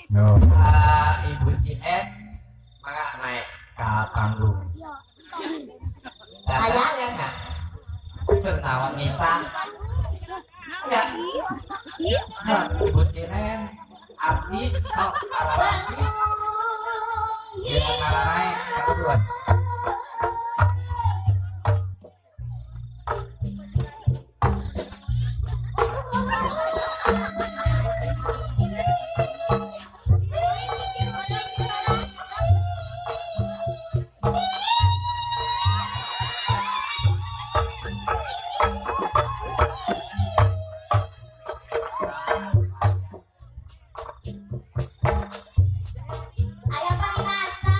Yo. Ibu Sinen mangga naik ke panggung. Nah, Aya? saya nggak? Serta wanita. Ya. Nah, Ibu Sinen artis, oh, ala artis. Dia naik kedua. Aya paribasa.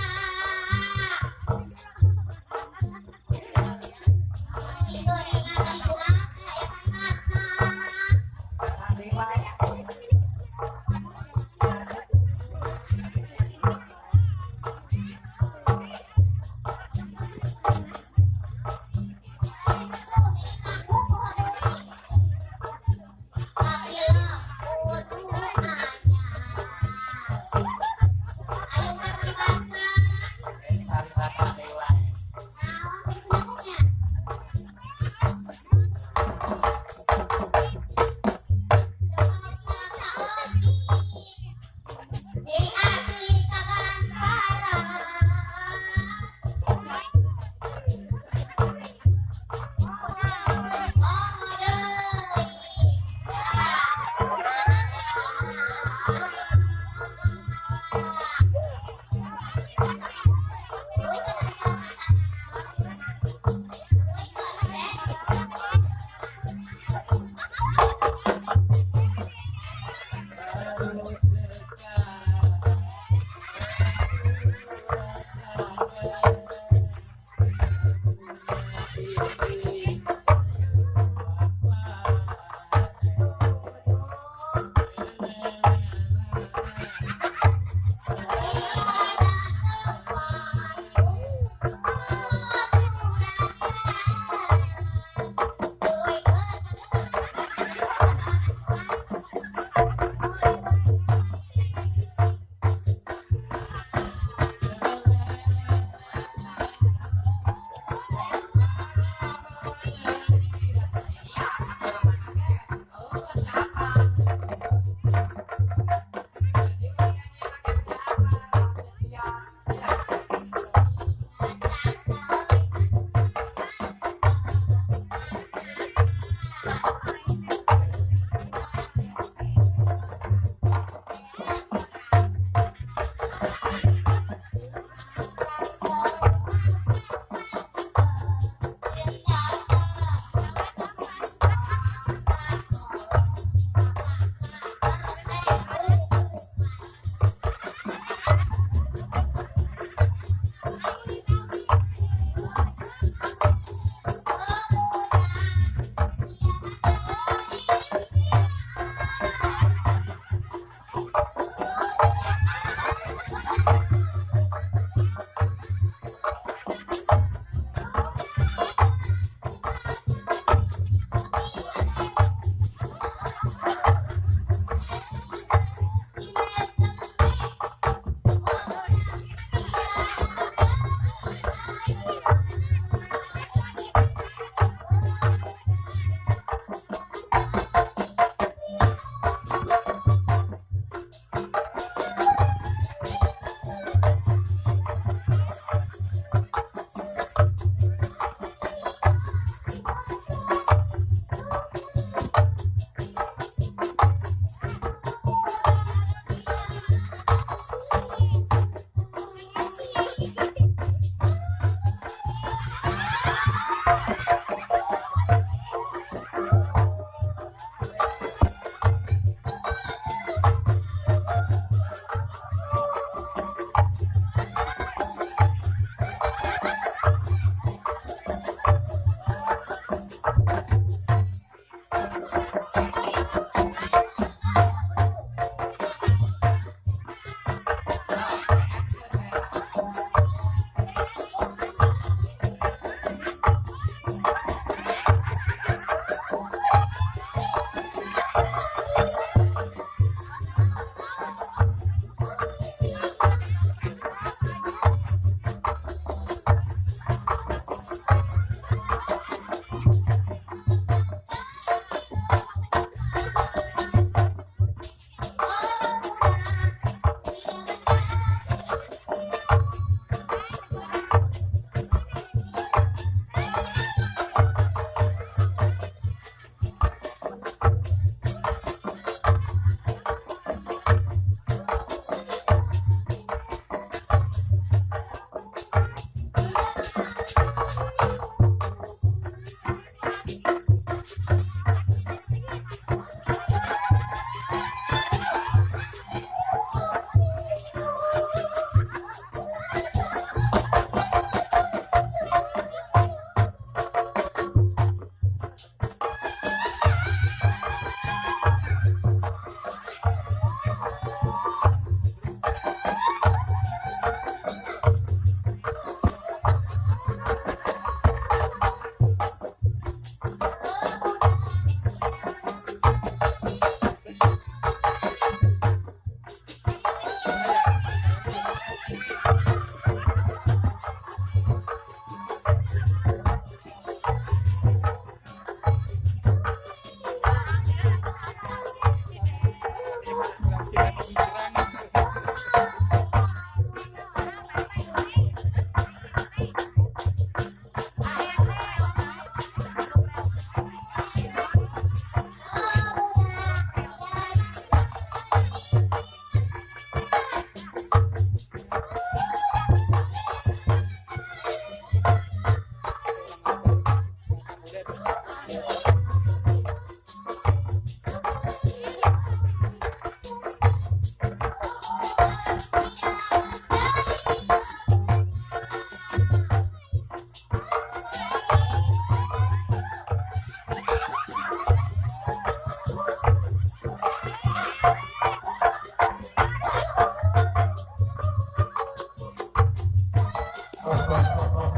Tos, tos, tos, tos,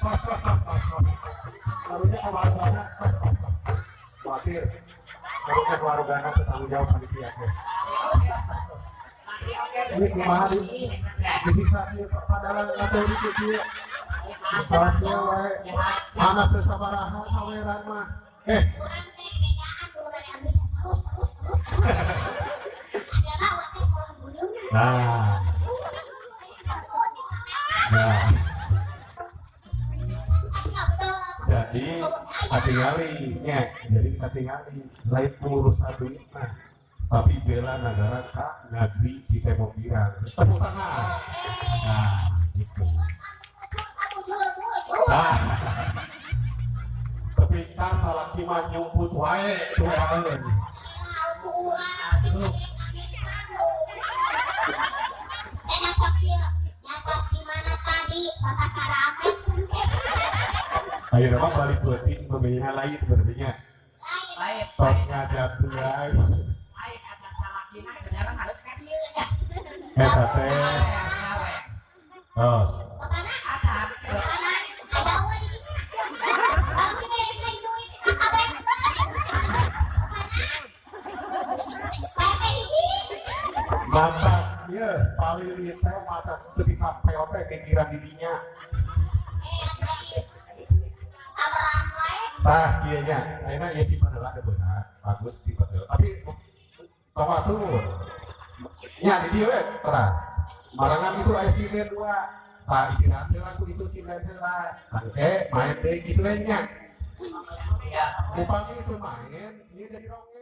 tos, tos, tos, tos, tos. Karunya kawasanna, tos, tos, tos. Khawatir. Karunya keluargana teu tanggung jawab panitia teh. Ini kumaha di disisa ieu padalan atau di kieu. Kelasnya wae. Panas teu sabaraha saweran mah. Eh, Urang teh bejaan kudu bade ambil terus terus terus terus. Adalah urang teh tolong beureum. Nah, nah. Jadi katingali nya, jadi katingali lain urusan duit mah, tapi bela negara ka ngabdi Citembong Girang. Tepuk tangan. Nah, gitu. Nah, tapi tas salaki mah nyumput wae tuh eraeun. Ayeuna mah balik beuting pemilihan lain sebenarnya. Lain. Tos ngajak guys. Lain ada salakina ternyata ngarep kan. Eta teh tos. Ada. Mantap, iya, paling teh mata lebih ka POT pikiran didinya. Tah, kieu nya. Ayeuna ieu simpen heula teu beunang. Bagus simpen heula. Tapi tong atuh. Nya di dieu we teras. Marangan itu aya sinden dua. Tah, istirahat heula ku itu sinden heula. Tangke main deui kitu we nya. Ya. Upami itu main, ieu jadi ronge.